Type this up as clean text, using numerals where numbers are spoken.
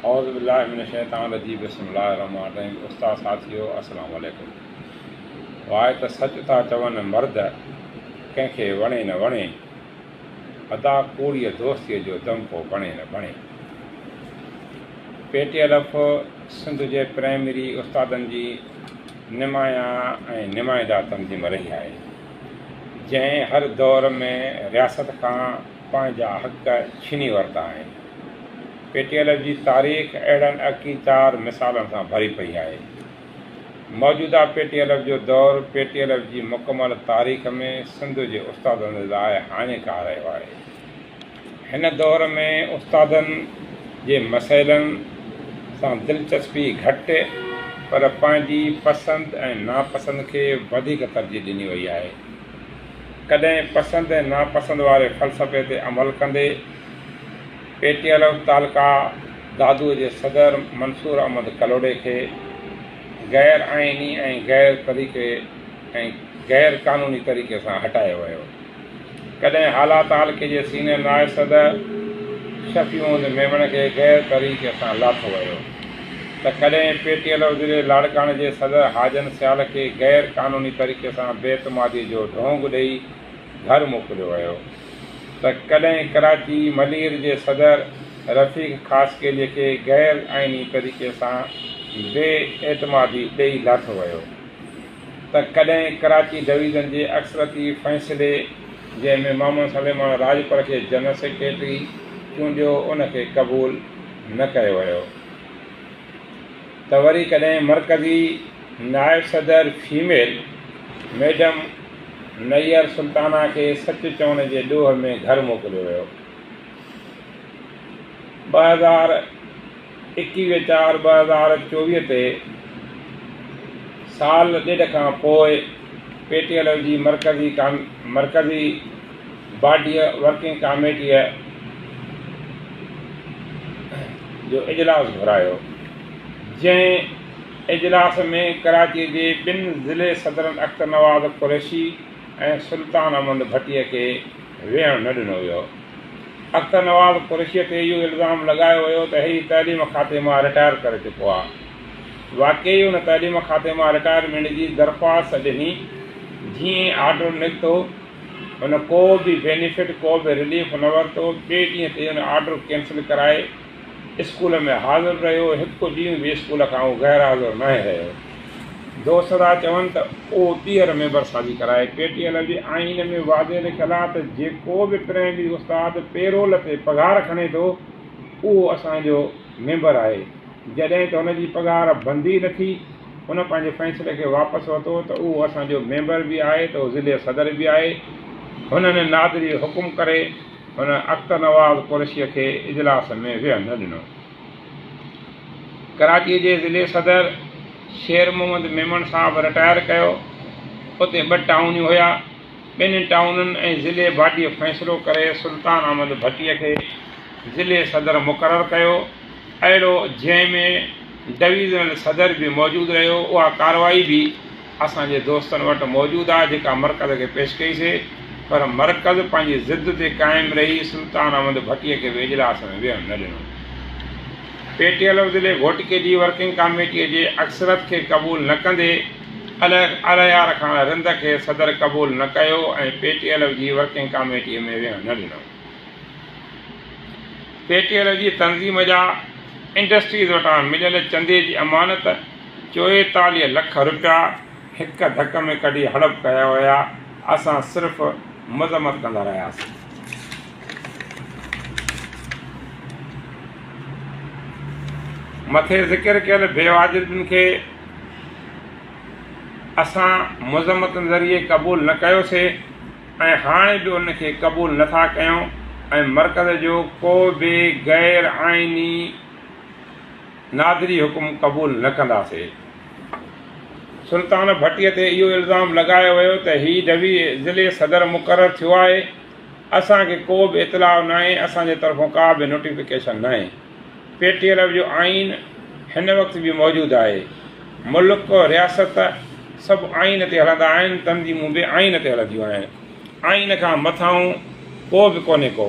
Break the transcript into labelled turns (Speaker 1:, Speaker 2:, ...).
Speaker 1: اعوذ بالله من الشيطان الرجيم بسم الله الرحمن الرحيم استاد ساٿيو السلام عليڪم واء ته سچ ٿا چون مرد ڪنهن کي وڻي نه وڻي ادا ڪوڙيء دوستيء جو دم پو بڻي نه بڻي P T L F Sindh جي پرائمري استادن جي نمايان ۽ نمائنده تنظيم رهي آهي جنهن هر دور ۾ رياست کان پنهنجا حق ڇني ورتا آهن. پي ٽي ايل ايف جي تاريخ اهڙن اڪيچار مثالن سان ڀري پئي آهي. موجوده پي ٽي ايل ايف جو دور پي ٽي ايل ايف جي مڪمل تاريخ ۾ سنڌ جي استادن لاء هاڃيڪار رهيو آهي. هن دور ۾ استادن جي مسئلن سان دلچسپي گهٽ پر پنهنجي پسند ۽ ناپسند کي وڌيڪ ترجيح ڏني وئي آهي. ڪڏهن پسند ۽ ناپسند واري فلسفي تي عمل ڪندي پي ٽي ايل ايف تعلقه دادوء جي صدر منصور احمد ڪلهوڙي کي غير آئيني ۽ غير طريقي ۽ غير قانوني طريقي سان هٽايو ويو. ڪڏهن هالا تعلقي جي سينئر نائب صدر شفيع محمد ميمڻ کي غير طريقي سان لاٿو ويو ته ڪڏهن پي ٽي ايل ضلعي لاڙڪاڻي جي صدر حاجن سيال کي غير قانوني طريقي سان بي اعتمادي جو ڍونگ ڏئي گهر موڪليو ويو ته ڪڏهن ڪراچي ملير جي صدر رفيق خاصخيلي کي غير آئيني طريقي سان بي اعتمادي ڏئي لاٿو ويو. ته ڪڏهن ڪراچي ڊويزن جي اڪثريتي فيصلي جنهن ۾ محمد سليمان راڄپر کي جنرل سيڪريٽري چونڊيو ان کي قبول نه ڪيو ويو ته وري ڪڏهن مرڪزي نائب صدر فيميل ميڊم نيئر سلطانه کي سچ چوڻ جي ڏوهه ۾ گهر موڪليو ويو. 2000. 21 چار 2024 تي سال ڏيڍ کان پوء پي ٽي ايل جي مرڪزي مرڪزي باڊيء ورڪنگ ڪاميٽيء جو اجلاس گهرايو، جنهن اجلاس ۾ ڪراچيء جي ٻن ضلعي صدرن اختر نواز قريشي ۽ سلطان احمد ڀٽيء کي ويهڻ نه ڏنو ويو. اختر نواز قريشيء تي اهو الزام لڳايو ويو ته هي تعليم کاتي مان رٽائر ڪري چڪو آهي. واقعي ان تعليم کاتي مان رٽائرمينٽ جي درخواست ڏني، جيئن ئي آرڊر نڪتو، هن ڪو به بينيفٽ، ڪو به رليف نه ورتو، ٻئي ڏينهن تي ان آرڊر ڪينسل ڪرائي اسڪول ۾ حاضر رهيو، هڪ ڏينهن به اسڪول کان هو غير حاضر ناهي رهيو. دوست ٿا چون ته اهو ٻيهر ميمبر سازي ڪرائي. پي ٽي ايل جي آئين ۾ واضح لکيل آهي ته جيڪو به پرائمري استاد پيرول تي پگهار کڻي ٿو اهو اسان جو ميمبر آهي. جڏهن ته هن جي پگهار بند ئي نه ٿي. هن پنهنجي فيصلي کي واپس ورتو ته اهو اسان جو ميمبر به آهي ته اهو ضلعي صدر به آهي. هنن نادري حڪم ڪري هن اختر نواز قريشي کي اجلاس ۾ ويهڻ نه ڏنو. ڪراچيء جي ضلعي صدر شير محمد ميمڻ صاحب رٽائر ڪيو. اتي ٻه ٽائونيون هيا. ٻنهي ٽائونن ۽ ضلعي باڊيء فيصلو ڪري سلطان احمد ڀٽيء کي ضلعي صدر مقرر ڪيو. اهڙو جنهن ۾ ڊويزنل صدر به موجود رهيو. اها ڪارروائي به اسان جي دوستن وٽ موجود آهي جيڪا مرڪز کي پيش ڪئي سي پر مرڪز پنهنجي ضد تي قائم رهي سلطان احمد ڀٽي کي به اجلاس ۾ ويهڻ نه ڏنو. پي ٽي ايل ضلعي گهوٽڪي جي ورڪنگ ڪاميٽي جي اڪثريت کي قبول نه ڪندي الهيار خان رند کي صدر قبول نه ڪيو ۽ پي ٽي ايل جي ورڪنگ ڪاميٽي ۾ ويهڻ نه ڏنو. پي ٽي ايل جي تنظيم جا انڊسٽريز وٽان مليل چندي جي امانت 44 لک رپيا هڪ ڌڪ ۾ ڪڍي هڙپ ڪيا ويا، اسان صرف مذمت ڪندا رهياسين. مٿي ذڪر ڪيل بي واجبين کي اسان مذمتن ذريعي قبول نه ڪيوسي. ۽ هاڻي به ان کي قبول نه ٿا ڪيون ۽ مرڪز جو ڪو به غير آئيني نادري حڪم قبول نه ڪنداسي. سلطان ڀٽي تي اهو الزام لڳايو ويو ته هي ڊوي ضلعي صدر مقرر ٿيو آهي، اسان کي ڪو به اطلاع ناهي، اسان جي طرفون ڪا به نوٽيفڪيشن ناهي. پي ٽي ايل جو آئين هن وقت به موجود آهي. ملڪ، رياست سڀ آئين تي هلندا آهن، تنظيمون به آئين تي هلنديون آهن. آئين کان مٿانهون ڪو به ڪونهي ڪو.